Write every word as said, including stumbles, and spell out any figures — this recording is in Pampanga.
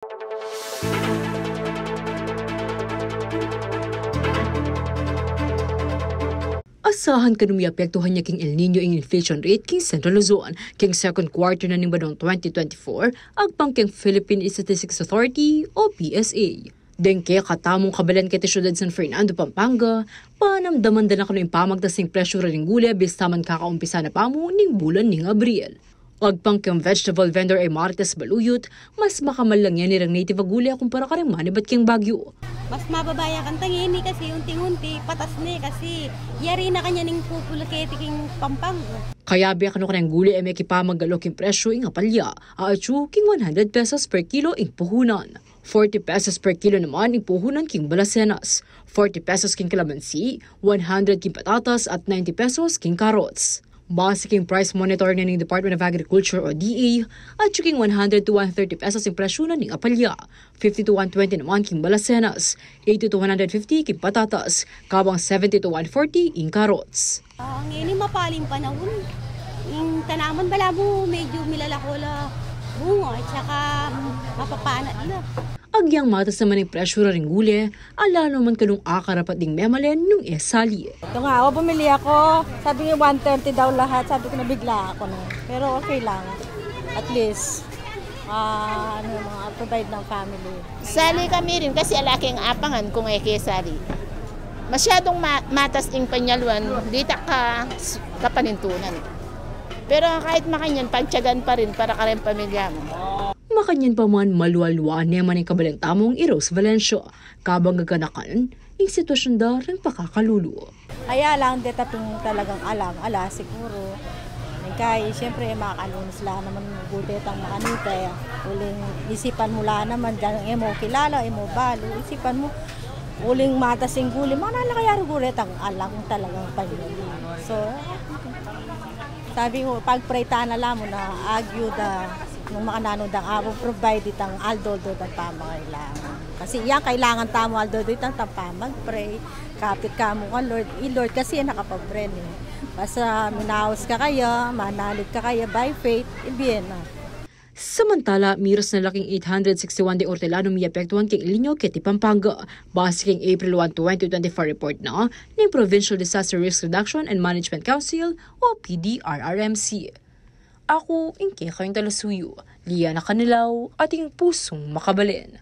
Asahan kanung miapektuhan ya king El Niño ing inflation rate king Central Luzon king second quarter na ning banwang twenty twenty-four, agpang king Philippine Statistics Authority o P S A. Deng kekatamung kabalen keti Syudad San Fernando, Pampanga, panamdaman da na kanu ing pamagtas ning presyu ring gule bista man kakaumpisa na pamu ning bulan ning Abril. Agpang king vegetable vendor a Marites Baluyot, mas makamal la ngeni reng native a gule kumpara karing manibat king Baguio. Mas mababa ya kanta ngeni kasi unti-unti patas ne kasi yari na kanyan ing pupulaketi king Pampanga. Kayabe kanu kareng gule e mekipamagalo king presyu ing apalya, atsu king one hundred pesos per kilo ing puhunan. Forty pesos per kilo naman ing puhunan king balasenas, forty pesos king kalamansi, one hundred king patatas at ninety pesos king carrots. Base king price monitor na ning Department of Agriculture o D A, atsu king one hundred to one thirty pesos ing presyu na ning apalya, fifty to one twenty naman king balasenas, eighty to one hundred fifty king patatas, kabang seventy to one forty ing carrots. Ah, ngeni mapaling panahun. Ing tanaman balamu medyu milalako la bunga at saka mapapanat la. Agyang matas naman ing presyu ring gule, ala naman kanung akarapat ding memalen nung e sali. Ito nga, o, bumili ako. Sabi niya one thirty daw lahat. Sabi ko, nabigla ako na. Pero okay lang. At least, ah, ano, mga provide ng family. Sali kami rin kasi ala keng apangan kung e ke sali. Masyadong ma-, matas ing panyaluan, di ta ka, kapanintunan. Pero kahit makanyan, pagtyagan pa rin para kareng pamilya mo. Makanyan pa man, malwa-lwa ne man ing kabaleng tamung i Rose Valencia. Kabang gaganakan, ing sitwasyun da reng pakakalulu. Kaya lang, deta pin talagang alang-ala siguro. Kaya, siyempre, makalunis la naman gute tang makanita, eh. Uling isipan mu la naman, diyan, e mo kilala, e mo balu, isipan mu, uling matas ing gule, manala kaya rugure tang alang talagang panyalu. So, sabi ko, pag-pray ta na la mu na agyu da, nung makananu dang Apo, provide itang aldo-aldo dang pamangailangan. Kasi yan, kailangan tamu aldo-aldo itang pamag-pray. Kapit ka mu ka Lord, i Lord kasi yan nakapabren, eh. Basta minaus ka kaya, manalig ka kaya by faith, ibie na. Samantala, miras na la king eight hundred sixty-one ding ortelano miapektuhan king El Niño keti Pampanga. Base king April one, twenty twenty-four report na ning Provincial Disaster Risk Reduction and Management Council o P D R R M C. Aku ing kekayung talasuyu, Liana Canilaw, ating pusung makabalen.